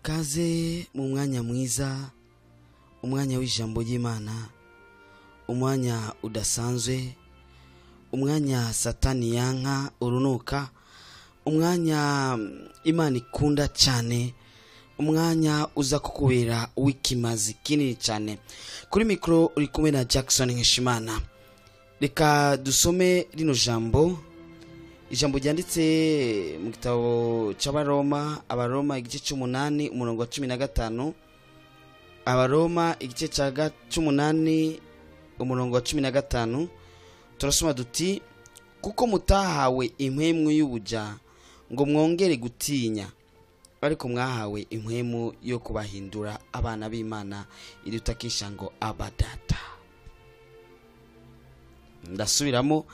Kaze mu mwanya mwiza, umwanya w'ijambo ry'Imana, umwanya udasanzwe, umwanya Satani yanka urunuka, umwanya Imana ikunda cyane, umwanya uza kukubera w'ikimazi kinini cyane. Kuri mikoro uri kumwe na Jackson Nkeshimana. Reka dusome rino jambo, ijambo ryanditse mu gitabo cy'Abaroma, Abaroma igice cy'umunani umurongo wa 15. Abaroma igice cy'umunani umurongo wa 15, turasoma duti: kuko mutahawe impwemu y'ubuja ngo mwongere gutinya, ariko mwahawe impwemu yo kubahindura abana b'Imana, idutakisha ngo Aba Data. Ndasubiramo,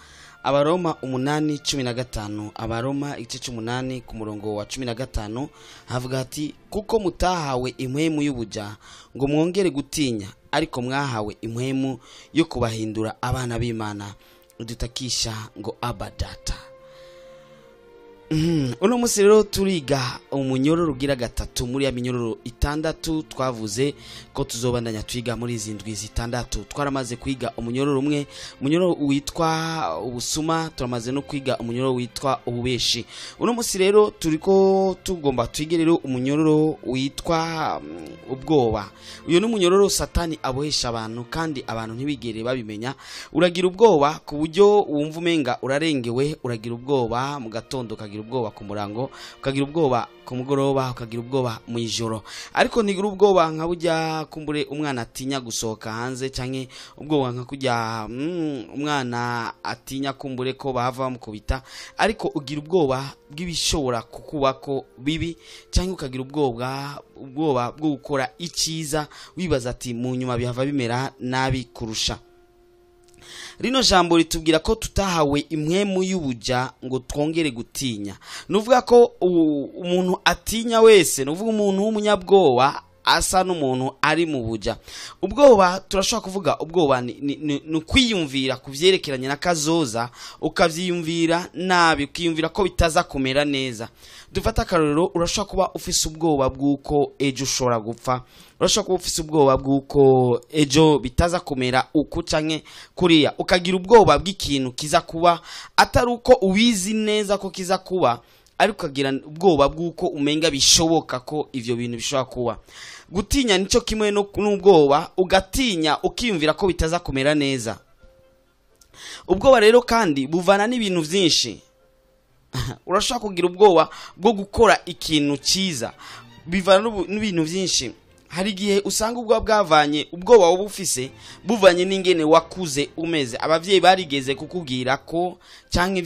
Abaroma 8:15, Abaroma igice cy'umunani ku murongo wa 15, havuga ati: kuko mutahawe impwemu y'ubuja ngo mwongere gutinya, ariko mwahawe impwemu yo kubahindura abana b'Imana, idutakisha ngo Aba Data. Uno munsi rero turiga umunyororo ugira gatatu muri ya minyororo itandatu twavuze ko tuzobandanya twiga muri izi ndwi zitandatu. Twaramaze kwiga umunyororo umwe, umunyororo witwa ubusuma, turamaze no kwiga umunyororo witwa ububeshi. Uno munsi rero turiko tugomba twige rero umunyororo witwa ubwoba. Uyu ni umunyororo Satani abohesha abantu kandi abantu ntibigere babimenya. Uragira ubwoba ku buryo wumva umenga urarengewe, uragira ubwoba mu gatondo, ukagira ubwoba ku murango, ukagira ubwoba ku mugoroba, ukagira ubwoba mu ijoro. Ariko ntigira ubwoba nka burya kumbure umwana atinya gusohoka hanze, canke ubwoba nka kurya umwana atinya kumbure ko bahava bamukubita, ariko ugira ubwoba bw'ibishobora kukubako bibi, canke ukagira ubwoba bwo gukora icyiza, wibaza ati mu nyuma bihava bimera nabi kurusha. Rino jambo ritubwira ko tutahawe impwemu y'ubuja ngo twongere gutinya. Nuvuga ko umuntu atinya wese, nuvuga umuntu w'umunyabwoba asa n'umuntu ari mu buja. Ubwoba turashobora kuvuga ubwoba ni kwiyumvira kuvyerekeranye na kazoza, ukavyiyumvira nabi, ukiyumvira ko bitaza kumera neza. Dufata akarorero, urashobora kuba ufise ubwoba bw'uko ejo ushobora gupfa, urashobora kuba ufise ubwoba bw'uko ejo bitaza kumera uku canke kuriya, ukagira ubwoba bw'ikintu kiza kuba atari uko ubizi neza ko kiza kuba, ariko ukagira ubwoba bw'uko umenga bishoboka ko ivyo bintu bishobora kuba. Gutinya nico kimwe n'ubwoba, ugatinya ukiyumvira ko bitaza kumera neza. Ubwoba rero kandi buvana n'ibintu vyinshi. Urashobora kugira ubwoba bwo gukora ikintu cyiza, bivana n'ibintu byinshi. Hari igihe usanga ubwoba bwavanye, ubwoba wowe ufise buvanye n'ingene wakuze umeze. Abavyeyi barigeze kukubwira ko, canke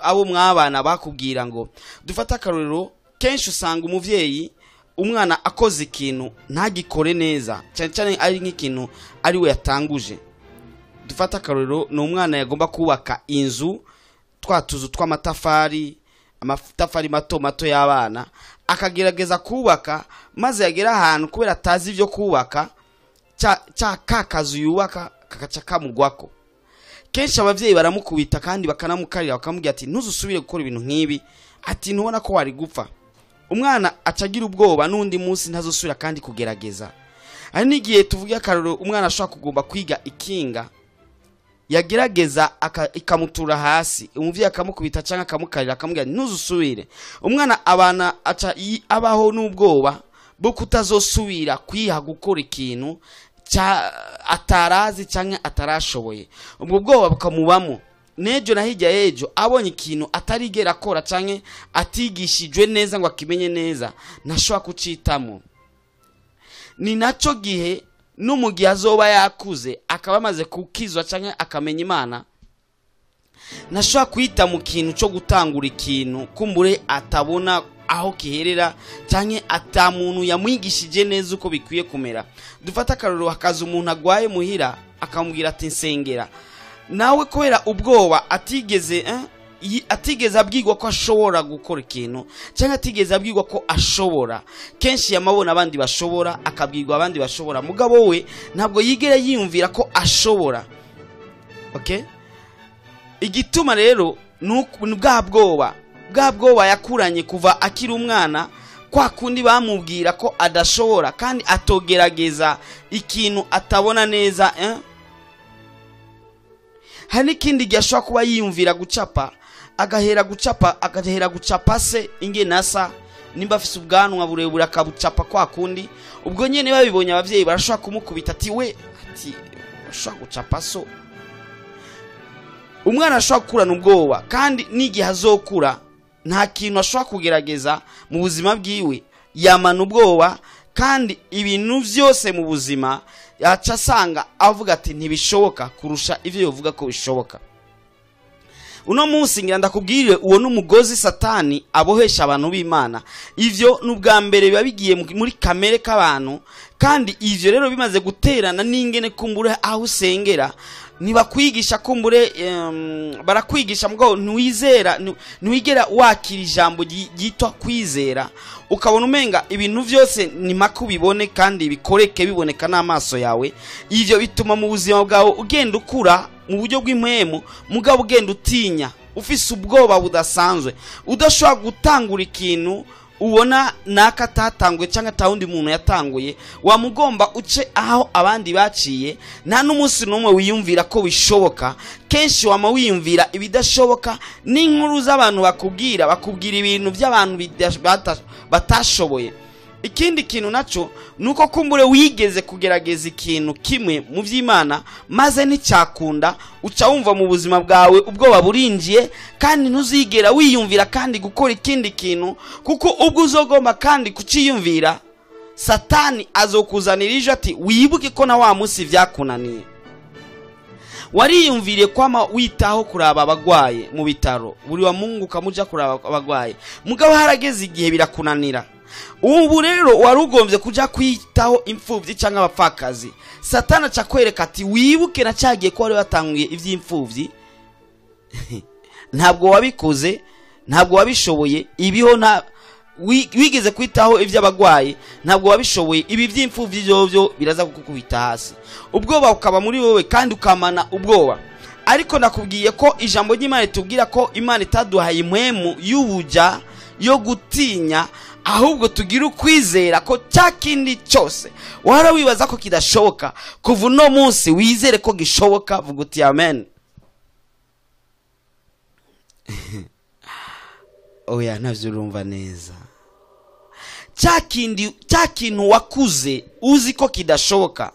abo mwabana bakubwira ngo, dufate akarorero, kenshi usanga umuvyeyi umwana akoze ikintu ntagikore neza, cyane cyane ari nk'ikintu ari we yatanguje. Dufate akarorero, ni umwana yagomba kubaka inzu, twa tuzu tw'amatafari, amatafari mato mato y'abana, akagerageza kubaka, maze yagera ahantu kubera atazi ibyo kubaka, cya kakazu yubaka kakaca kamugwako. Kenshi abavyeyi baramukubita kandi bakanamukarira, bakamubwira ati ntuzusubire gukora ibintu nk'ibi, ati ntubona ko wari gupfa. Umwana acagira ubwoba n'undi munsi ntazosubira kandi kugerageza. Hari n'igihe tuvuge akarorero, umwana ashobora kugomba kwiga ikinga, yagerageza ikamutura hasi, umuvyeyi akamukubita canke akamukarira akamubwira ntuzusubire. Umwana abana aca abaho n'ubwoba bwo kutazosubira kwiha gukora ikintu atarazi canke atarashoboye. Ubwo bwoba bukamubamo nejo na hirya y'ejo, abonye ikintu atarigera akora canke atigishijwe neza ngo akimenye neza, ntashobora kucitamo. Ni naco gihe no mu gihe azoba yakuze akaba amaze kukizwa canke akamenya Imana, ntashobora kwita mu kintu cyo gutangura ikintu kumbure atabona aho kiherera, canke ata muntu yamwigishije neza uko bikwiye kumera. Dufata akarorero, hakaza umuntu agwaye muhira akamubwira ati nsengera, nawe kubera ubwoba atigeze atigeze abwirwa ko ashobora gukora ikintu, cyangwa atigeze abwirwa ko ashobora. Kenshi yamabona abandi bashobora, akabwirwa abandi bashobora, mugabo we ntabwo yigera yiyumvira ko ashobora. Okay? Igituma rero ni bwa bwoba yakuranye kuva akiri umwana, Kwa kundi bamubwira ko adashobora kandi atogerageza ikintu atabona neza. Hari n'ikindi gihe ashobora kuba yiyumvira gucapa, agahera gucapa, agahera gucapa se ingene asa, nimba afise ubwanwa burebure akabucapa kwa kundi. Ubwo nyene babibonye abavyeyi barashobora kumukubita ati we, ati ushobora gucapa so. Umwana ashobora gukurana ubwoba, kandi n'igihe azokura nta kintu ashobora kugerageza mu buzima bwiwe, yamana ubwoba, kandi ibintu vyose mu buzima yaca asanga avuga ati ntibishoboka kurusha ivyo yovuga ko bishoboka. Uno munsi ngira ndakubwire, uwo n'umugozi Satani abohesha abantu b'Imana. Ivyo n'ubwa mbere biba bigiye muri kamere k'abantu, kandi ivyo rero bimaze guterana n'ingene kumbure aho usengera ntibakwigisha kumbure, barakwigisha mugabo ntiwizera, ntiwigera wakira ijambo ryitwa kwizera, ukabona umenga ibintu vyose ni mpaka ubibone kandi bikoreke biboneka n'amaso yawe. Ivyo bituma mu buzima bwawe ugenda ukura mu buryo bw'impwemu, mugabo ugenda utinya, ufise ubwoba budasanzwe, udashobora gutangura ikintu ubona naka atatanguye cyangwa atawundi muntu yatanguye, wamugomba uce aho abandi baciye. Nta n'umunsi n'umwe wiyumvira ko bishoboka, kenshi wama wiyumvira ibidashoboka, n'inkuru z'abantu bakubwira, bakubwira ibintu by'abantu batashoboye. Ikindi kintu naco nuko kumbure wigeze kugerageza ikintu kimwe mu vy'Imana maze nticyakunda, uca wumva mu buzima bwawe ubwoba burinjiye, kandi ntuzigera wiyumvira kandi gukora ikindi kintu, kuko ubwo uzogomba kandi kuciyumvira Satani azokuzanira ijwi ati wibuke ko na wa munsi vyakunaniye. Wariyumviriye kwama witaho kuraba abagwaye mu bitaro, buri wa Mungu kamuja kuraba abagwaye, mugabo harageze igihe birakunanira. Ubu rero warugombye kuja kwitaho imfuvyi cyangwa abapfakazi, Satana aca kwereka ati wibuke na cyagiye ko wari watanguye ivy'imfuvyi, ntabwo wabikoze, ntabwo wabishoboye, ibiho nta wigeze kwitaho ivy'abagwaye, ntabwo wabishoboye, ibi vy'imfuvyi byovyo biraza kukukubita hasi. Ubwoba ukaba muri wowe kandi ukamana ubwoba. Ariko nakubwiye ko ijambo ry'Imana ritubwira ko Imana itaduhaye impwemu y'ubuja yo gutinya, ahubwo tugira ukwizera ko cya kindi cyose wahora wibaza ko kidashoboka, kuva uno munsi wizere ko gishoboka. Vuga uti amen. Oya, ntavyo urumva neza. Cya kintu wakuze uzi ko kidashoboka,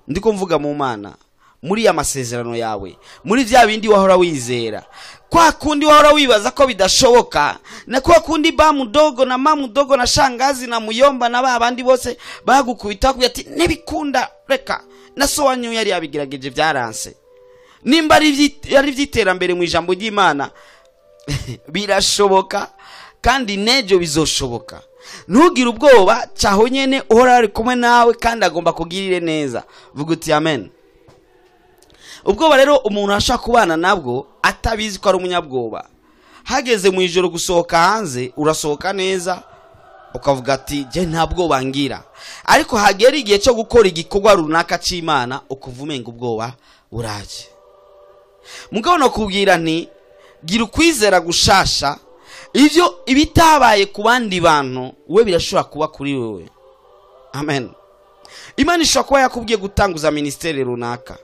ndiko mvuga mu Mana, muri ya masezerano yawe, muri vya bindi wahora wizera, kwa kundi wahora wibaza ko bidashoboka, na kwa kundi ba mudogo na ma mudogo na shangazi na muyomba na ba bandi bose bagukubita kugira ati ntibikunda, reka na so wanyu yari yabigerageje byaranse. Nimba ari vy'iterambere mu ijambo ry'Imana birashoboka kandi nejo bizoshoboka. Ntugire ubwoba, cyaho nyene uhora ari kumwe nawe kandi agomba kugirire neza. Vuga uti amen. Ubwoba rero umuntu ashaka kubana nabwo atabizi ko ari umunyabwoba. Hageze mu ijoro gusohoka hanze, urasohoka neza ukavuga ati je nta bwoba ngira, ariko hagera igihe cyo gukora igikorwa runaka c'Imana ukuvumenga ubwoba buraje. Mugabo no kubwira nti gira ukwizera gushasha, ivyo ibitabaye ku bandi bantu we birashobora kuba kuri wewe. Amen. Imana ishobora kuba yakubwiye gutanguza ministeri runaka,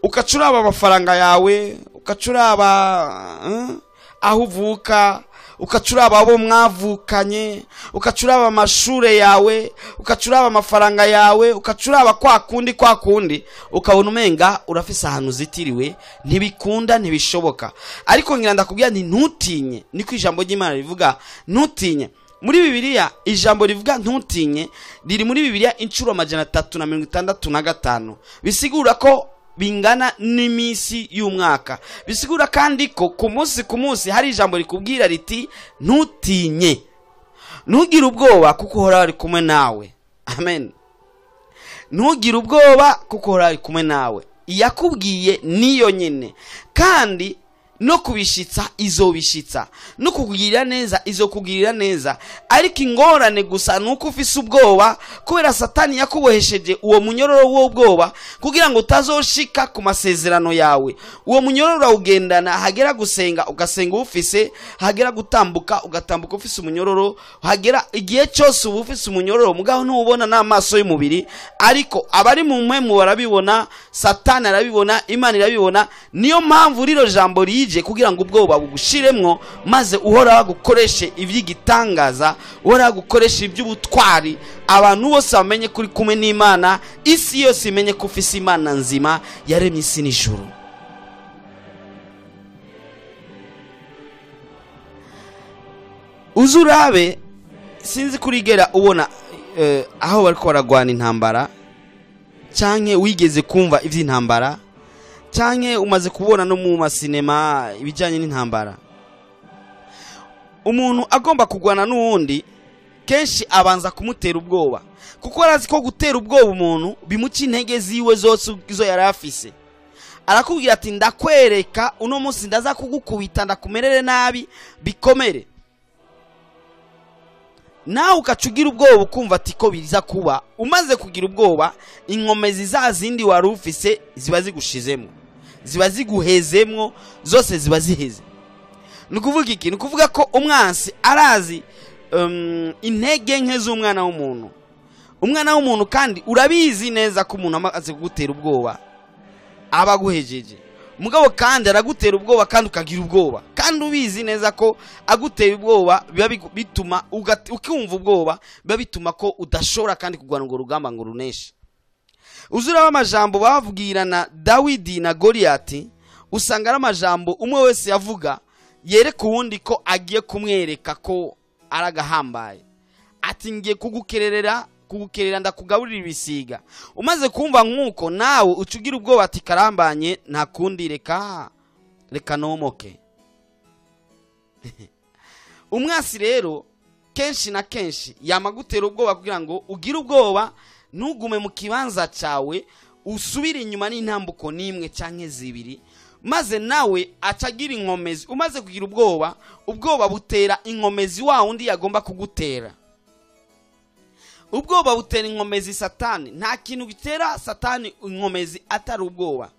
ukacuraba amafaranga yawe, ukacuraba aho uvuka, ukacuraba abo mwavukanye, ukacuraba amashure yawe, ukacuraba amafaranga yawe, ukacuraba kwa kundi kwa kundi, ukabona umenga urafise ahantu uzitiriwe, ntibikunda, ntibishoboka. Ariko ngira ndakubwira nti ntutinye, niko ijambo ry'Imana rivuga, ntutinye. Muri Bibiliya ijambo rivuga ntutinye riri muri Bibiliya inshuro 365, bisigura ko bingana n'imisi y'umwaka. Bisigura kandi ko ku munsi ku munsi hari ijambo rikubwira riti ntutinye, ntugire ubwoba kuko uhora ari kumwe nawe. Amen. Ntugire ubwoba kuko uhora ari kumwe nawe. Iyakubwiye niyo nyene, kandi No kubishitsa izobishitsa, no kukugirira neza izokugirira neza. Ariko ingorane gusa nuko ufise ubwoba, kubera Satani yakubohesheje uwo munyororo w'ubwoba kugira ngo utazoshika ku masezerano yawe. Uwo munyororo urawugendana, hagera gusenga ugasenga ufise, hagera gutambuka ugatambuka ufise umunyororo, hagera igihe cyose uba ufise umunyororo. Mugabo ntubona n'amaso y'umubiri, ariko abari mu mpwemu barabibona, Satani arabibona, Imana irabibona. Niyo mpamvu rino jambo rije kugira ngo ubwoba bugushiremwo, maze Uhoraho agukoreshe iby'igitangaza, Uhoraho agukoreshe iby'ubutwari, abantu bose bamenye kuri kumwe n'Imana, isi yose imenye ko ufise Imana nzima yaremye isi n'ijuru. Uzurabe, sinzi kurigera ubona aho bariko baragwana intambara, canke wigeze kumva ivy'intambara, canke umaze kubona no mu masinema ibijanye n'intambara. Umuntu agomba kugwana n'uwundi kenshi abanza kumutera ubwoba, kuko arazi ko gutera ubwoba umuntu bimuca intege ziwe zose izo yari afise. Arakubwira ati ndakwereka uno munsi ndaza kugukubita ndakumerere nabi bikomere. Nawe ukaca ugira ubwoba ukumva ati ko biza kuba. Umaze kugira ubwoba, inkomezi za zindi wari ufise ziba zigushizemo, ziba ziguhezemwo, zose ziba ziheze. Ni ukuvuga iki? Ni ukuvuga ko umwansi arazi intege nke z'umwana w'umuntu. Umwana w'umuntu kandi urabizi neza ko umuntu amaze kugutera ubwoba aba aguhejeje. Mugabo kandi aragutera ubwoba kandi ukagira ubwoba, kandi ubizi neza ko agutera ubwoba biba bituma ukumva ubwoba, biba bituma ko udashobora kandi kurwana ngo rugamba ngo runeshe. Uzuraba amajambo bavugirana Dawidi na Goliyati, usanga ari amajambo umwe wese yavuga yereka uwundi ko agiye kumwereka ko aragahambaye. Ati ngiye kugukererera, kugukerera ndakugaburira ibisiga. Umaze kumva nkuko nawe ucugira ubwoba ati karambanye nta kundi, reka reka nomoke. Umwasi rero kenshi na kenshi yamagutera ubwoba kugira ngo ugire ubwoba, ntugume mu kibanza cyawe, usubire inyuma n'intambuko n'imwe canke zibiri, maze nawe acagira inkomezi. Umaze kugira ubwoba, ubwoba butera inkomezi wa wundi yagomba kugutera. Ubwoba butera inkomezi Satani. Nta kintu gitera Satani inkomezi atari ubwoba.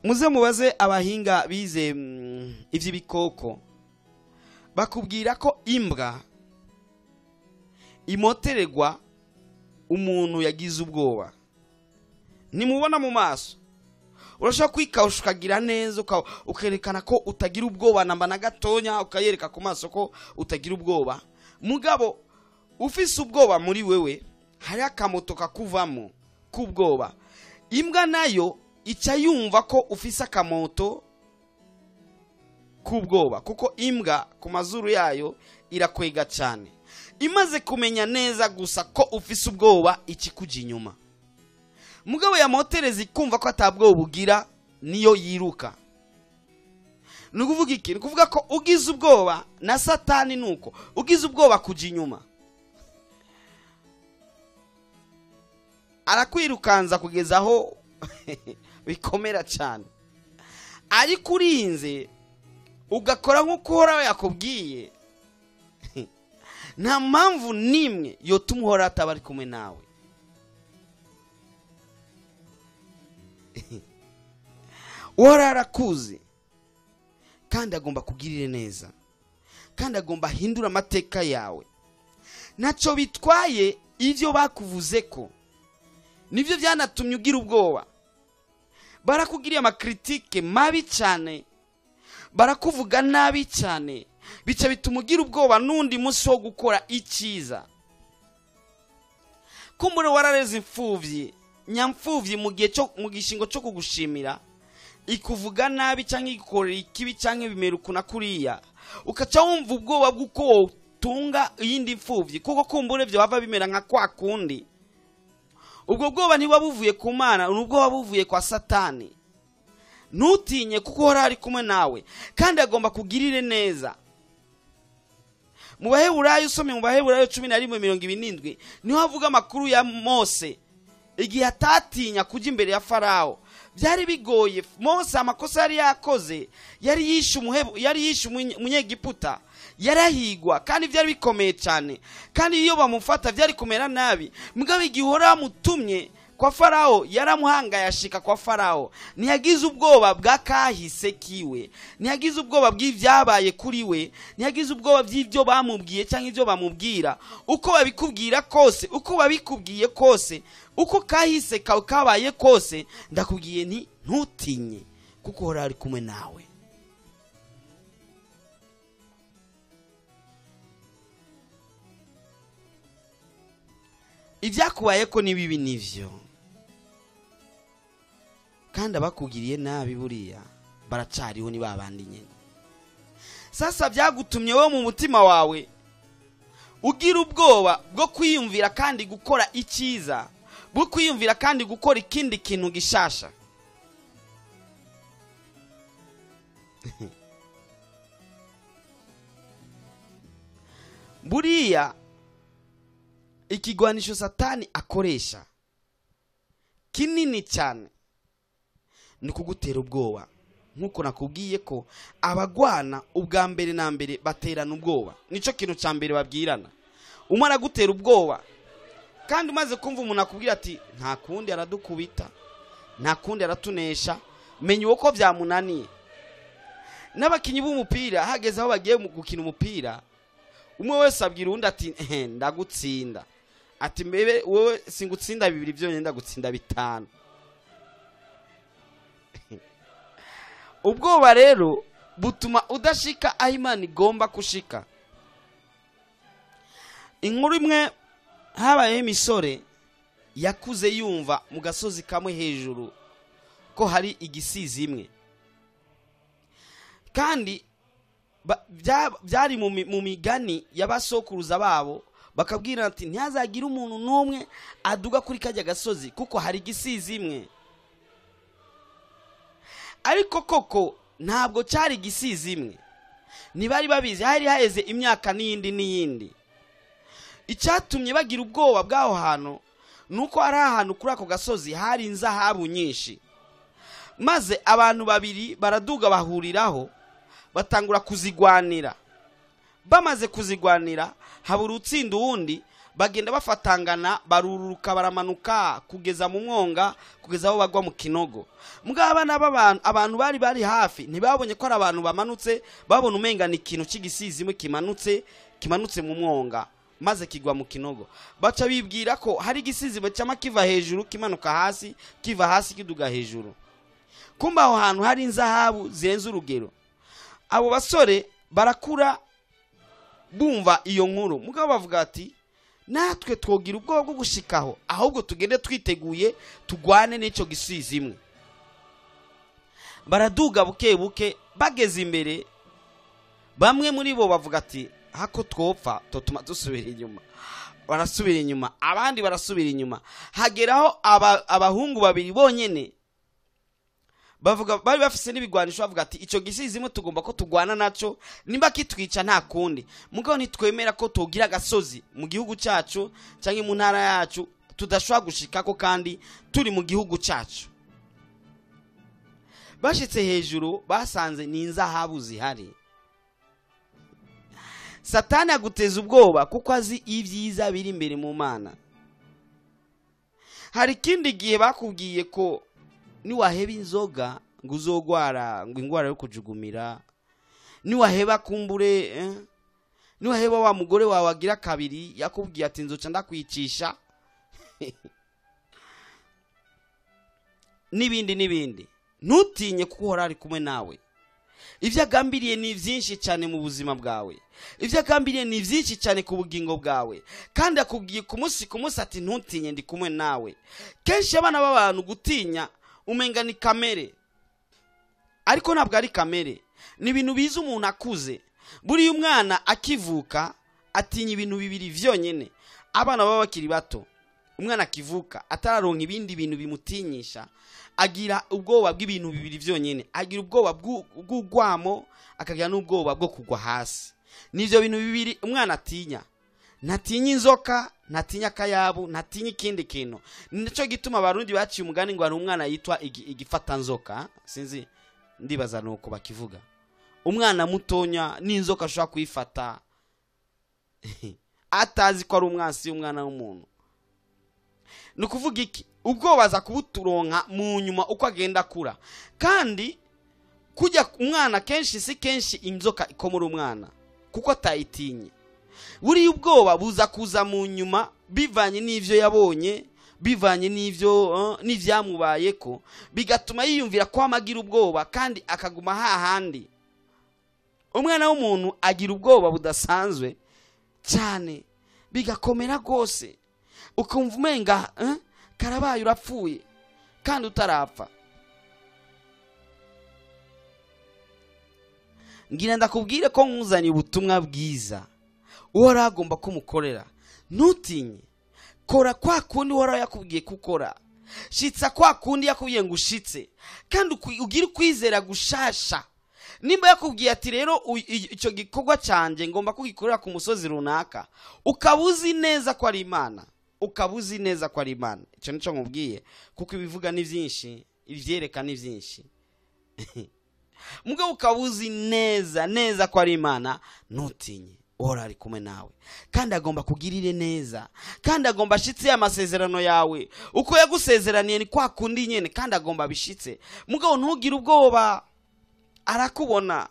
Muze mubaze abahinga bize ivy'ibikoko, bakubwira ko imbwa imotererwa umuntu yagize ubwoba. Nimubona mu maso, urashobora kwikawusha ukagira neza, ukerekana ko utagira ubwoba namba na gatonya, ukayereka ku maso ko utagira ubwoba. Mugabo ufise ubwoba muri wewe, hari akamoto kakuvamo k'ubwoba. Imbwa nayo ica yumva ko ufise akamoto k'ubwoba, kuko imbwa ku mazuru yayo irakwega cyane. Imaze kumenya neza gusa ko ufise ubwoba, ikikuja inyuma. Mugabo yamotereza ikumva ko atabwoba ugira, niyo yiruka. Ni ukuvuga iki? Ni ukuvuga ko ugize ubwoba na Satani nuko ugize ubwoba kuja inyuma, arakwirukanza kugeza aho bikomera cyane. Ariko urinze ugakora nk'uko Uhoraho yakubwiye, nta mpamvu n'imwe yotuma Uhoraho ataba ari kumwe nawe. Uhoraho arakuzi kandi agomba kugirira neza, kandi agomba ahindura amateka yawe. Ntacyo bitwaye ivyo bakuvuze ko nivyo byanatumye ugira ubwoba. Barakugiriye amakritike mabi cyane, barakuvuga nabi cyane, bica bituma ugira ubwoba n'undi munsi wo gukora icyiza. Kumbure warareze imfuvyi, nyamfuvyi mu gihe cyo mu gishingo cyo kugushimira ikuvuga nabi cyangwa igukorera ikibi cyangwa bimera ukuna kuriya, ukaca wumva ubwoba bw'uko utunga iyindi mfuvyi, kuko kumbure byo bava bimera nka kwa kundi. Ubwo bwoba ntibuba buvuye ku Mana, ubwo buvuye kwa Satani. Ntutinye kuko Uhoraho ari kumwe nawe, kandi agomba kugirire neza. Mu Baheburayo, usomye mu Baheburayo 11:27, niho havuga amakuru ya Mose. Igihe atatinya kujya imbere ya Farawo, byari bigoye. Mose amakosa yari yakoze, yari yishe umuhebu, yari yishe umunyegiputa, yarahigwa kandi byari bikomeye cyane, kandi iyo bamufata byari kumera nabi. Mugabo igihe Uhoraho amutumye kwa Farawo, yaramuhangaye ashika kwa Farawo. Ntiyagize ubwoba bwa kahise kiwe, ntiyagize ubwoba bw'ibyabaye kuri we, ntiyagize ubwoba bw'ibyo bamubwiye cyangwa ibyo bamubwira. Uko babikubwira kose, uko babikubwiye kose, uko kahise kawe kabaye kose, ndakubwiye nti ntutinye, kuko Uhoraho ari kumwe nawe. Ibyakubaye ko ni bibi nivyo, kandi abakugiriye nabi buriya baracariho, ni babandi nyene. Sasa byagutumye wowe mu mutima wawe ugira ubwoba bwo kwiyumvira kandi gukora icyiza, bwo kwiyumvira kandi gukora ikindi kintu gishasha. Buriya ikigwanisho Satani akoresha kinini cyane ni kugutera ubwoba. Nkuko nakubwiye ko abagwana ubwa mbere na mbere baterana ubwoba, nico kintu ca mbere babwirana. Umwe aragutera ubwoba, kandi umaze kumva umuntu akubwira ati nta kundi aradukubita, nta kundi aratunesha, menya uko byamunaniye. N'abakinyi b'umupira hageze aho bagiye gukina umupira, umwe wese abwira undi ati ndagutsinda, ati mbebe wowe singutsinda bibiri byonyine, ndagutsinda 5. Ubwoba rero butuma udashika aho Imana igomba kushika. Inkuru imwe, habayeho imisore yakuze yumva mu gasozi kamwe hejuru ko hari igisizi imwe, kandi byari mu migani y'abasokuruza babo, bakabwira ati ntihazagire umuntu n'umwe aduga kuri kajya gasozi kuko hari igisizi imwe. Ariko koko ntabwo cyari igisizi imwe, ntibari babizi, hari haheze imyaka n'iyindi n'iyindi. Icyatumye bagira ubwoba bw'aho hantu nuko ari ahantu kuri ako gasozi hari inzahabu nyinshi, maze abantu babiri baraduga bahuriraho batangura kuzigwanira. Bamaze kuzigwanira habura utsinda uwundi, bagenda bafatangana, baruruka, baramanuka kugeza mu mwonga, kugeza aho bagwa mu kinogo. Mugabo abana b'abantu, abantu bari hafi ntibabonye ko ari abantu bamanutse, babona umenga ni ikintu cy'igisizi kimanutse mu mwonga maze kigwa mu kinogo. Baca bibwira ko hari igisizi cyama kiva hejuru kimanuka hasi, kiva hasi kiduga hejuru. Kumba aho hantu hari inzahabu zirenze urugero. Abo basore barakura bumva iyo nkuru, mugabo bavuga ati natwe twogira ubwoba bwo gushikaho, ahubwo tugende twiteguye tugwane n'icyo gisizi imwe. Baraduga buke buke, bageze imbere bamwe muri bo bavuga ati hako twopfa totuma dusubira inyuma. Barasubira inyuma, abandi barasubira inyuma, hageraho abahungu babiri bonyene bavuga, bari bafise n'ibigwanisho, bavuga ati ico gisizi imwe tugomba ko tugwana naco, nimba kitwica nta kundi, mugabo ntitwemera ko togira agasozi mu gihugu cyacu cyangwa mu ntara yacu tudashobora gushikako kandi turi mu gihugu cyacu. Bashitse hejuru basanze ni inzahabu zihari. Satani aguteza ubwoba kuko azi ibyiza biri imbere mu Mana. Hari ikindi gihe bakubwiye ko niwaheba inzoga ngo uzogwara ngo ingwara yo kujugumira, niwaheba kumbure, niwaheba wa mugore wawe agira kabiri yakubwiye ati nzoca ndakwicisha n'ibindi n'ibindi. Ntutinye kuko Uhoraho ari kumwe nawe. Ibyo agambiriye ni byinshi cyane mu buzima bwawe, ibyo agambiriye ni byinshi cyane ku bugingo bwawe, kandi akubwiye ku munsi ku munsi ati ntutinye ndi kumwe nawe. Kenshi abana b'abantu gutinya umenga ni kamere, ariko ntabwo ari kamere, ni ibintu biza umuntu akuze. Buriya umwana akivuka atinya ibintu bibiri vyonyene. Abana baba bakiri bato, umwana akivuka atararonka ibindi bintu bimutinyisha, agira ubwoba bw'ibintu bibiri vyonyene. Agira ubwoba bw'ugwamo, akagira n'ubwoba bwo kugwa hasi. Nivyo bintu bibiri umwana atinya. Ntatinya inzoka, ntatinya akayabu, ntatinya ikindi kintu. Nicyo gituma abarundi baciye umugani ngo hari umwana yitwa igifatanzoka, sinzi ndibaza nuko bakivuga. Umwana mutonya n'inzoka ashobora kuyifata atazi ko ari umwansi w'umwana w'umuntu. Ni ukuvuga iki? Ubwoba aza kubuturonka mu nyuma uko agenda akura. Kandi kujya umwana kenshi si kenshi inzoka ikomora umwana kuko atayitinye. Buriya ubwoba buza kuza mu nyuma bivanye n'ivyo yabonye, bivanye n'ivyo n'ivyamubayeko, bigatuma yiyumvira ko amagira ubwoba kandi akaguma hahandi. Umwana w'umuntu agira ubwoba budasanzwe cyane, bigakomera rwose, ukumva umenga karabaye urapfuye kandi utarapfa. Ngira ndakubwire ko nkuzaniye ubutumwa bwiza Uhoraho agomba kumukorera. Ntutinye, kora kwa kundi Uhoraho yakubwiye gukora, shitsa kwa kundi yakubwiye ngo ushitse, kandi ugire ukwizera gushasha. Nimba yakubwiye ati rero icyo gikorwa cyanjye ngomba kugikorera ku musozi runaka, ukaba uzi neza ko ari Imana, ukaba uzi neza ko ari Imana. Icyo nicyo nkubwiye, kuko ibivuga ni byinshi, ibyereka ni byinshi. Mugabo ukaba uzi neza neza ko ari Imana, ntutinye, Uhoraho ari kumwe nawe, kandi agomba kugirire neza, kandi agomba ashitse amasezerano yawe. Uko yagusezeraniye ni kwa kundi nyene, kandi agomba abishitse. Mugabo ntugire ubwoba, arakubona.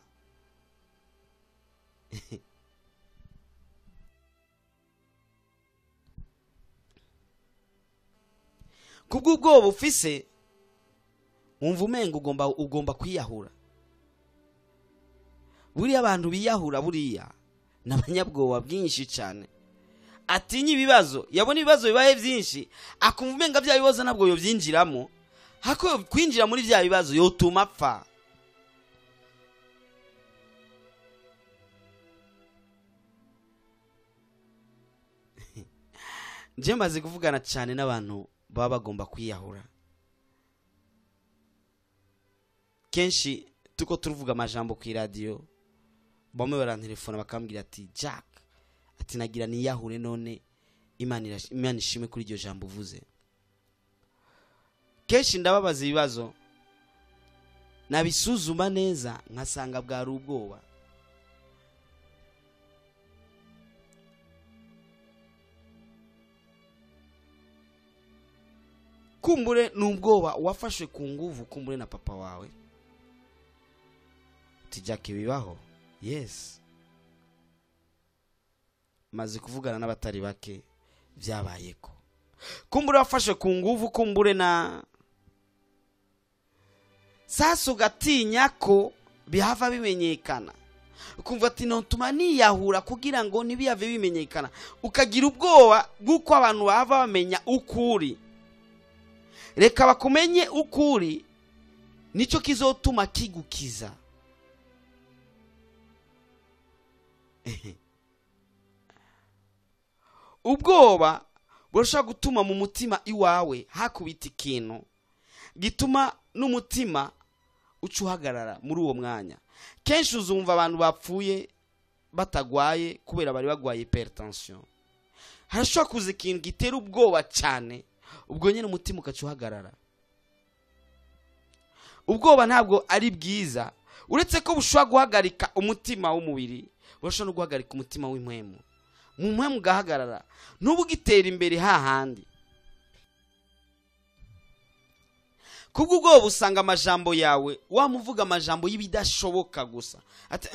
Kubw'ubwoba ufise, wumva umenga ugomba kwiyahura. Buriya abantu biyahura buriya n'abanyabwoba bwinshi cyane. Atinya ibibazo, yabona ibibazo bibaye byinshi, akumva umenga bya bibazo ntabwo yobyinjiramo, hako kwinjira muri bya bibazo yotuma apfa. Nje maze kuvugana cyane n'abantu baba bagomba kwiyahura. Kenshi tuko turuvuga amajambo ku radio, bamwe barantelefona bakambwira ati Jack, ati nagira niyahure none Imana ishimwe kuri iryo jambo uvuze. Kenshi ndababaza ibibazo, nabisuzuma neza nkasanga bwari ubwoba. Kumbure n'ubwoba wafashwe ku nguvu, kumbure na papa wawe. Ati Jack bibaho? Yes. Maze kuvugana n'abatari bake byabayeko. Kumbure wafashwe ku nguvu, kumbure na sasa ugatinya ko bihava bimenyekana. Ukumva ati nontuma niyahura kugira ngo ntibihave bimenyekana. Ukagira ubwoba bw'uko abantu bava bamenya ukuri. Reka bakumenye ukuri, nicyo kizotuma kigukiza. Ubwoba burashobora gutuma mu mutima iwawe hakubita ikintu gituma n'umutima uca uhagarara muri uwo mwanya. Kenshi uzumva abantu bapfuye batagwaye kubera bari bagwaye hypertension. Harashobora kuza ikintu gitera ubwoba cyane, ubwo nyine umutima ukaca uhagarara. Ubwoba ntabwo ari bwiza, uretse ko bushobora guhagarika umutima w'umubiri, burashobora no guhagarika umutima w'impwemu. Mu mpwemu ugahagarara, ntubugitera imbere hahandi. Kubw'ubwoba usanga amajambo yawe wamuvuga amajambo y'ibidashoboka gusa. Ati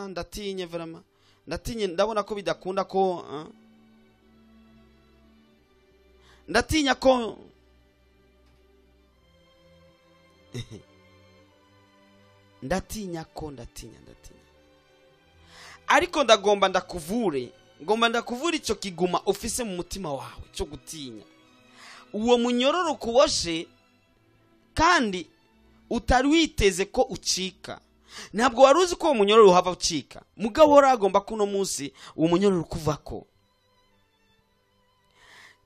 ndatinye vraiment, ndatinye, ndabona ko bidakunda ko ndatinya ko ndatinya ko ndatinya. Ariko ndagomba ndakuvure, ngomba ndakuvura icyo kiguma ufise mu mutima wawe cyo gutinya. Uwo munyororo kuboshe kandi utari witeze ko ucika. Ntabwo wari uzi ko uwo munyororo uhava ucika. Mugabo agomba kuno munsi uwo munyororo kuvako.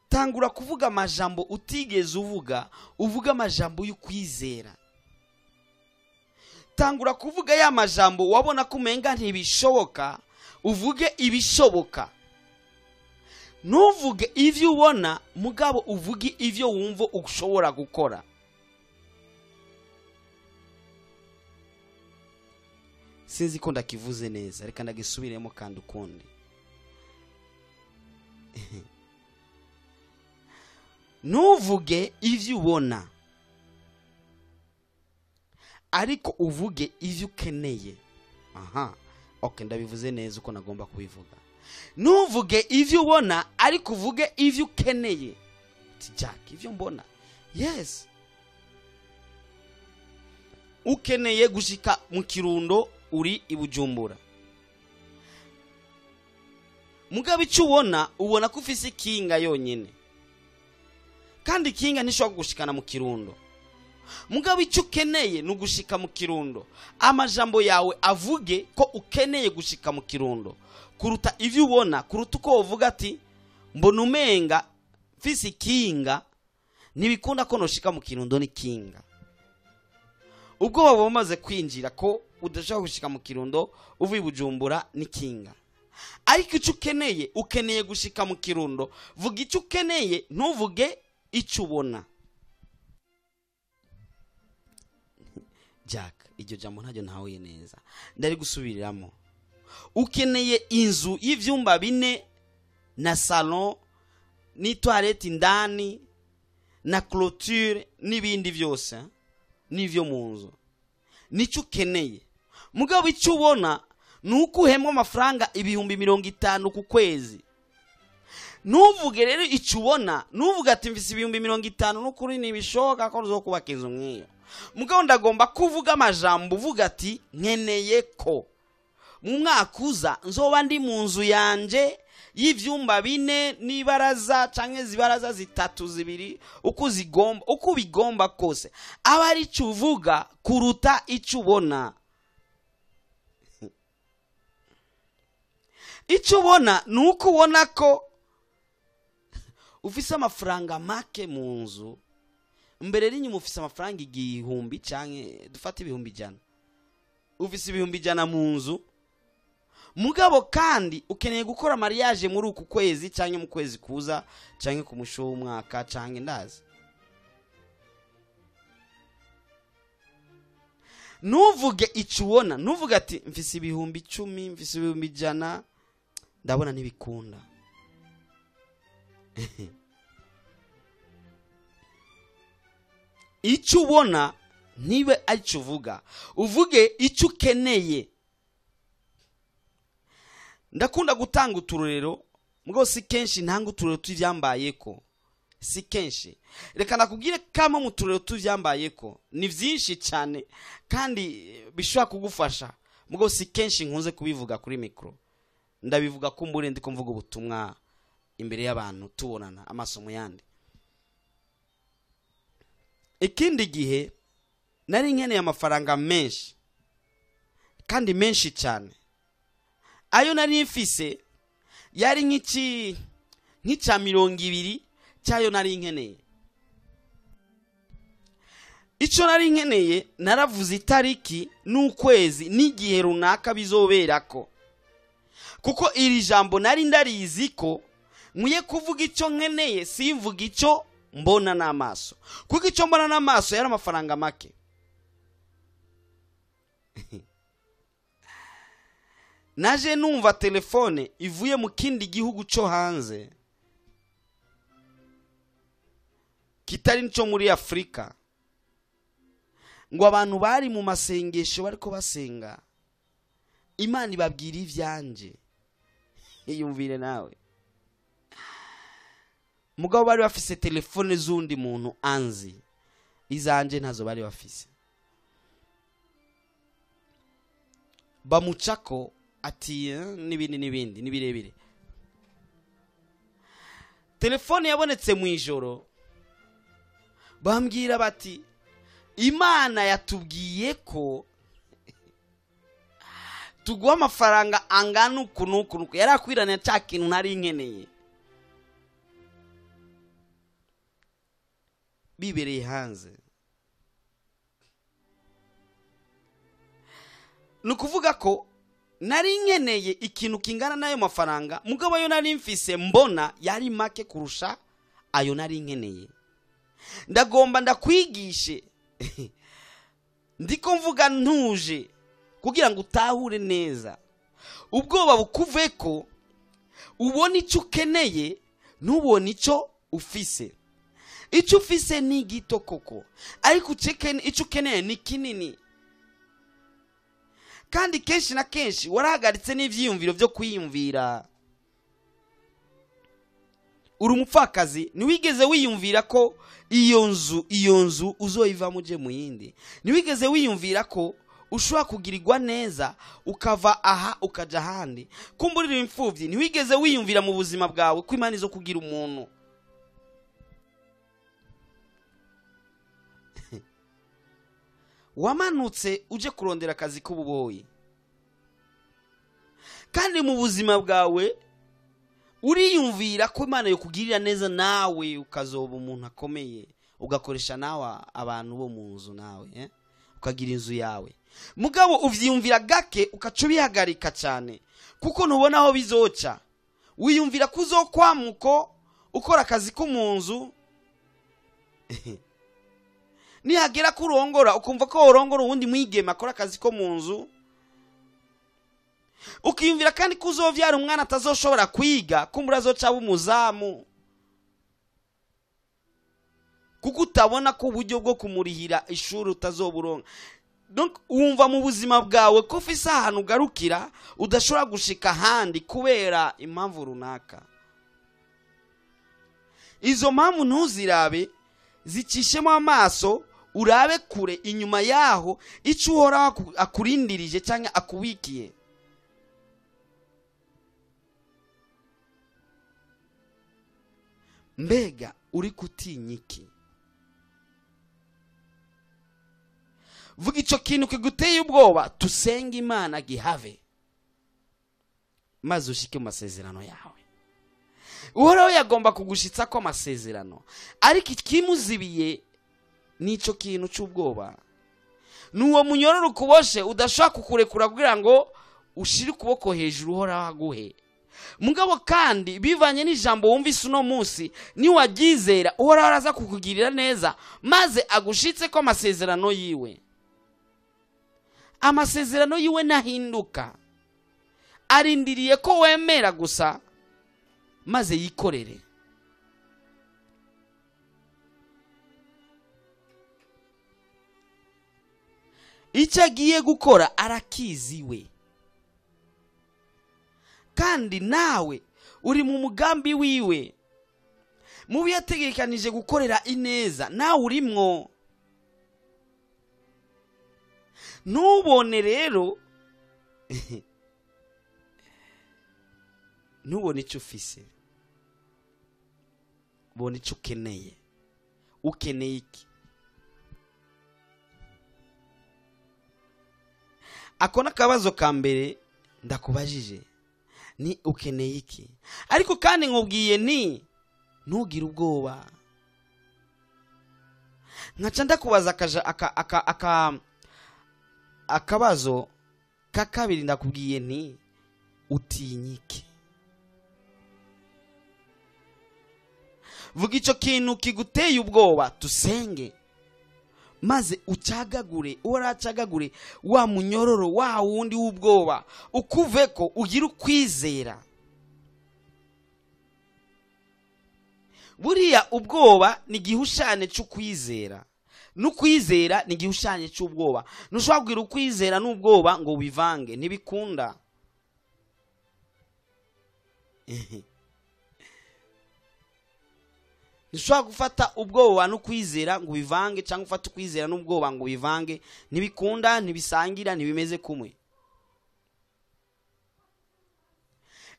Tangura kuvuga amajambo utigeze uvuga, uvuga amajambo y'ukwizera. Tangura kuvuga ya majambo wabona ko umenga ntibishoboka, uvuge ibishoboka. Ntuvuge ivyo ubona, mugabo uvuge ivyo wumva ushobora gukora. Sinzi ko ndakivuze neza, reka ndagisubiremo kandi ukundi. Ntuvuge ivyo ubona, ariko uvuge ivyo ukeneye. Aha, okay, ndabivuze neza uko nagomba kubivuga. Ntuvuge ivyo ubona, ariko uvuge ivyo ukeneye. Ati Jack, ivyo mbona. Yes. Ukeneye gushika mu Kirundo uri i Bujumbura. Mugabo icyo ubona, ubona ko ufise ikinga yonyine. Kandi ikinga ntishobora kugushikana mu Kirundo. Mugabo icyo ukeneye ni ugushika mu Kirundo. Amajambo yawe avuge ko ukeneye gushika mu Kirundo kuruta ivyo ubona, kuruta uko uvuga ati mbona umenga mfise ikinga, ntibikunda ko noshika mu Kirundo n'ikinga. Ubwo baba bamaze kwinjira ko udashobora gushika mu Kirundo uvuye i Bujumbura n'ikinga. Ariko icyo ukeneye, ukeneye gushika mu Kirundo. Vuga icyo ukeneye, ntuvuge icyo ubona. Jack, iryo jambo ntaryo ntahuye neza, ndari gusubiriramo. Ukeneye inzu y'ivyumba 4 na salon n'itoilette indani na clôture n'ibindi byose n'ivyo mu nzu, nicyo ukeneye. Mugabo icyo ubona ni uko uhembwa amafaranga 50,000 ku kwezi. Ntuvuge rero icyo ubona, ntuvuge ati mfise 50,000 n'ukuri ntibishoboka ko nzokubaka inzu nk'iyo. Mugabo ndagomba kuvuga amajambo uvuga ati nkeneye ko mu mwaka uza nzoba ndi mu nzu yanje y'ivyumba 4 n'ibaraza canke zibaraza 3 2 uko zigomba, uko bigomba kose, aba ari icyo uvuga kuruta icyo ubona. Icyo ubona ni uko ubona ko ufise amafaranga make mu nzu, mbere n'inyuma ufise amafaranga 1000 canke dufate 100,000, ufise 100,000 mu nzu. Mugabo kandi ukeneye gukora mariage muri uku kwezi canke mu kwezi kuza canke ku musho w'umwaka canke ndazi. Ntuvuge icyo ubona, ntuvuge ati mfise 10,000, mfise 100,000, ndabona ntibikunda. Icyo ubona ntibe aricyo uvuga, uvuge icyo ukeneye. Ndakunda gutanga uturorero, mugabo si kenshi ntanga uturorero tuvyambayeko, si kenshi. Reka nakubwire kamwe mu turorero tuvyambayeko, ni vyinshi cyane kandi bishobora kugufasha, mugabo si kenshi nkunze kubivuga kuri micro. Ndabivuga kumbure ndiko mvuga ubutumwa imbere y'abantu tubonana amaso mu yandi. Ikindi gihe nari nkeneye amafaranga menshi kandi menshi cyane. Ayo nari mfise yari nk'icya 20 cyayo nari nkeneye. Icyo nari nkeneye naravuze itariki n'ukwezi n'igihe runaka bizoberako, kuko iri jambo nari ndarizi ko nkwiye kuvuga icyo nkeneye, simvuga icyo mbona n'amaso, kuko icyo mbona n'amaso yari amafaranga make. Naje numva telefone ivuye mu kindi gihugu cyo hanze kitari cyo muri Afrika, ngo abantu bari mu masengesho bariko basenga Imana ibabwira ivyanje. Iyumvire nawe. Mugabo bari bafise telefone z'undi muntu anzi, izanje ntazo bari bafise. Bamucako ati n'ibindi n'ibindi nibirebire. Telefone yabonetse mu ijoro, bambwira bati Imana yatubwiye ko tuguha amafaranga angana uku n'uku n'uku. Yari akwiranye cya kintu ntari nkeneye. Bibereye hanze. Ni ukuvuga ko Nari nkeneye ikintu kingana n'ayo mafaranga, mugabo ayo nari mfise mbona yari make kurusha ayo nari nkeneye. Ndagomba ndakwigishe ndiko mvuga ntuje kugira ngo utahure neza, ubwoba bukuveko, ubone icyo ukeneye ntubone icyo ufise. Icyo ufise ni gito koko, ariko icyo ukeneye ni kinini. Kandi kenshi na kenshi warahagaritse n'ivyiyumviro byo kwiyumvira. Uri umupfakazi, ntiwigeze wiyumvira ko iyo nzu uzoyivamo uje mu yindi. Ntiwigeze wiyumvira ko ushobora kugirirwa neza ukava aha ukaja ahandi. Kumburira imfuvyi, ntiwigeze wiyumvira mu buzima bwawe ko Imana izo kugira umuntu. Wamanutse uje kurondera akazi k'ububoyi, kandi mu buzima bwawe uriyumvira ko Imana yokugirira neza nawe ukazoba umuntu akomeye, ugakoresha nawe abantu bo mu nzu nawe, ukagira inzu yawe. Mugabo uvyiyumvira gake ukaca ubihagarika cyane, kuko ntubona aho bizoca. Wiyumvira ko uzokwamuko ukora akazi ko mu nzu, nihagera ko urongora ukumva ko urongora uwundi mwigeme akora akazi ko mu nzu. Ukiyumvira kandi ko uzovyara umwana atazoshobora kwiga, kumbura azoca aba umuzamu, kuko utabona ko uburyo bwo kumurihira ishuri utazoburonka. Donc wumva mu buzima bwawe ko ufise ahantu ugarukira udashobora gushika ahandi kubera impamvu runaka. Izo mpamvu ntuzirabe, zicishemo amaso, urabe kure inyuma yaho icyo Uhoraho akurindirije cyangwa akubikiye. Mbega uri kutinya iki? Vuga icyo kintu kiguteye ubwoba, tusenge Imana gihave, maze ushike mu masezerano yawe. Uhoraho yagomba kugushitsa ko amasezerano, ariko ikimuzibiye nico kintu cy'ubwoba. Nuwo munyororo ukuboshe udashobora kukurekura kugira ngo ushire ukuboko hejuru Uhoraho aguhe. Mugabo kandi bivanye n'ijambo wumvise uno munsi, niwagizera Uhoraho araza kukugirira neza maze agushitse ko amasezerano yiwe. Amasezerano yiwe nahinduka, arindiriye ko wemera gusa maze yikorere. Icyo agiye gukora arakiziwe, kandi nawe uri mu mugambi wiwe, mu byo yategekanije gukorera ineza nawe urimwo. Ntubone rero ntubone icyo ufise, bona icyo ukeneye. Ukeneye iki? Ako n'akabazo ka mbere ndakubajije, ni ukeneye iki? Ariko kandi nkubwiye ni ntugire ubwoba. Nkaca ndakubaza akabazo ka kabiri, ndakubwiye nti utinyike. Vuga icyo kintu kiguteye ubwoba, tusenge maze ucagagure, uracagagure wa munyororo wa wundi w'ubwoba, ukuveko ugira ukwizera. Buriya ubwoba ni gihushane cy'ukwizera, n'ukwizera ni gihushane cy'ubwoba. Ntushobora kugira ukwizera n'ubwoba ngo bivange, ntibikunda. Ntushobora gufata ubwoba n'ukwizera ngo bivange, cyangwa ufate ukwizera n'ubwoba ngo bivange, ntibikunda, ntibisangira, ntibimeze kumwe.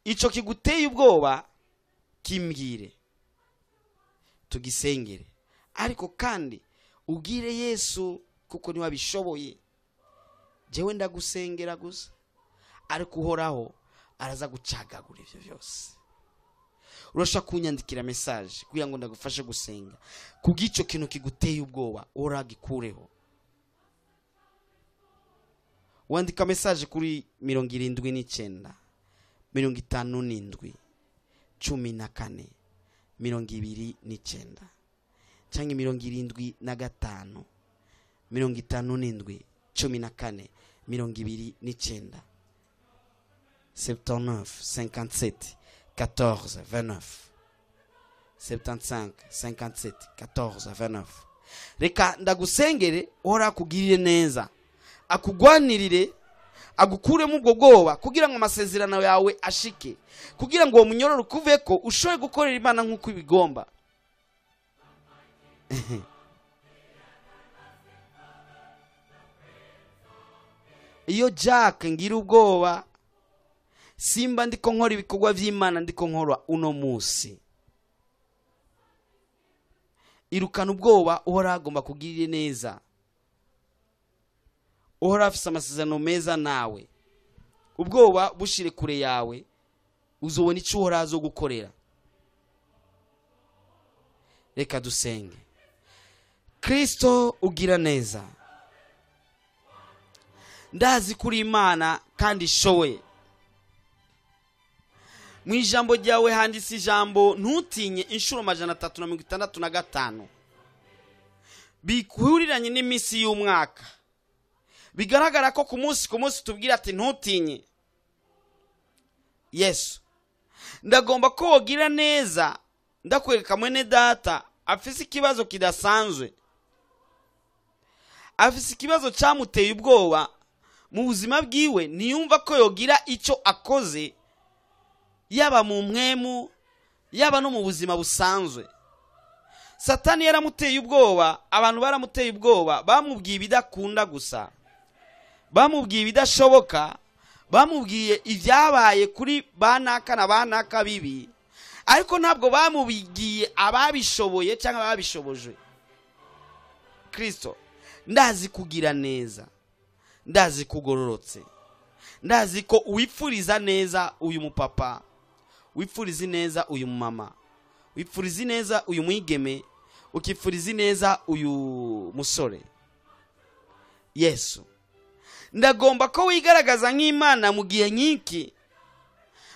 Icyo kiguteye ubwoba kimbwire, tugisengere, ariko kandi ubwire Yesu kuko niwe abishoboye. Jewe ndagusengera gusa, ariko Uhoraho araza gucagagura ivyo byose. Urashaka kunyandikira message kugira ngo ndagufashe gusenga kubw'icyo kintu kiguteye ubwoba, uragikureho. Wandika message kuri 79 57 14 29 cyangwa 75 57 14 29 79 57 14 29 75 57 14 29. Reka ndagusengere, uhora akugirire neza, akugwanirire, agukuremo ubwo bwoba kugira ngo amasezerano yawe ashike, kugira ngo uwo munyororo ukuveko ushobore gukorera Imana nk'uko ibigomba. Iyo Jack ngira ubwoba, simba ndiko nkora ibikorwa vy'Imana ndiko nkora uno munsi. Irukana ubwoba, uhora agomba kugirire neza, uhora afise amasezerano meza nawe. Ubwoba bushire kure yawe, uzobona ico uhora azogukorera. Reka dusenge. Kristo ugira neza, ndazi kuri Imana kandi ishoboye. Mu ijambo ryawe handitse ijambo ntutinye inshuro 365, bikuhuriranye n'iminsi y'umwaka. Bigaragara ko ku munsi tubwira ati ntutinye. Yesu, ndagomba ko wogira neza, ndakwereka mwene data afise ikibazo kidasanzwe, afise ikibazo cyamuteye ubwoba mu buzima bwiwe, ntiyumva ko yogira icyo akoze, yaba mu mwemu, yaba no mu buzima busanzwe. Satani yaramuteye ubwoba, abantu baramuteye ubwoba, bamubwiye ibidakunda gusa, bamubwiye ibidashoboka, bamubwiye ibyabaye kuri banaka na banaka bibi, ariko ntabwo bamubigiye ababishoboye cyangwa ababishobojwe. Kristo, ndazi kugira neza, ndazi kugororotse, ndazi ko wipfuriza neza uyu mupapa, wipfuriza neza uyu mama, wipfuriza neza uyu mwigeme, ukipfuriza neza uyu musore. Yesu, ndagomba ko wigaragaza nk'Imana mu gihe nk'iki,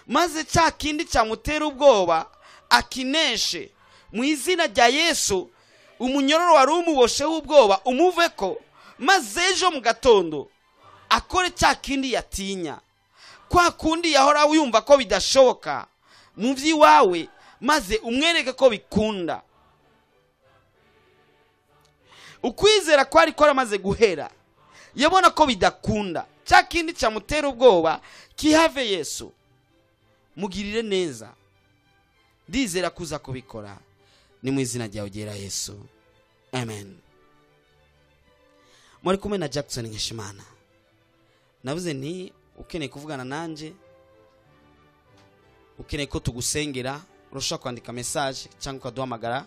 maze cya kindi cyamutera ubwoba akineshe mu izina rya Yesu. Umunyororo wari umubosheho ubwoba umuveko, maze ejo mu gatondo akore cya kindi yatinya, kwa kundi yahora yumva ko bidashoboka mu by'iwawe, maze umwereke ko bikunda. Ukwizera kwari kwaramaze guhera, yabona ko bidakunda, cya kindi cyamutera ubwoba kihave. Yesu, mugirire neza, ndizera kuza kubikora, ni mu izina ryawe ryera Yesu, amen. Muri kumwe na Jackson Nkeshimana. Navuze nti ukeneye kuvugana nanje, ukeneye ko tugusengera, urashobora kwandika message cyangwa ukaduhamagara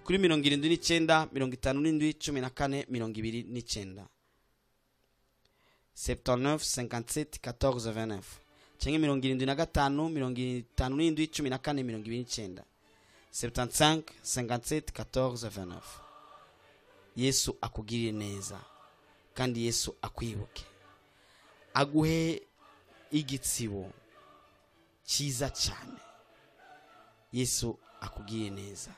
kuri 79 57 14 29 79 57 14 29 cyangwa 75 57 14 29 75 57 14 29. Yesu akugirire neza kandi Yesu akwibuke, aguhe igitsibo cyiza cyane. Yesu akugirire neza.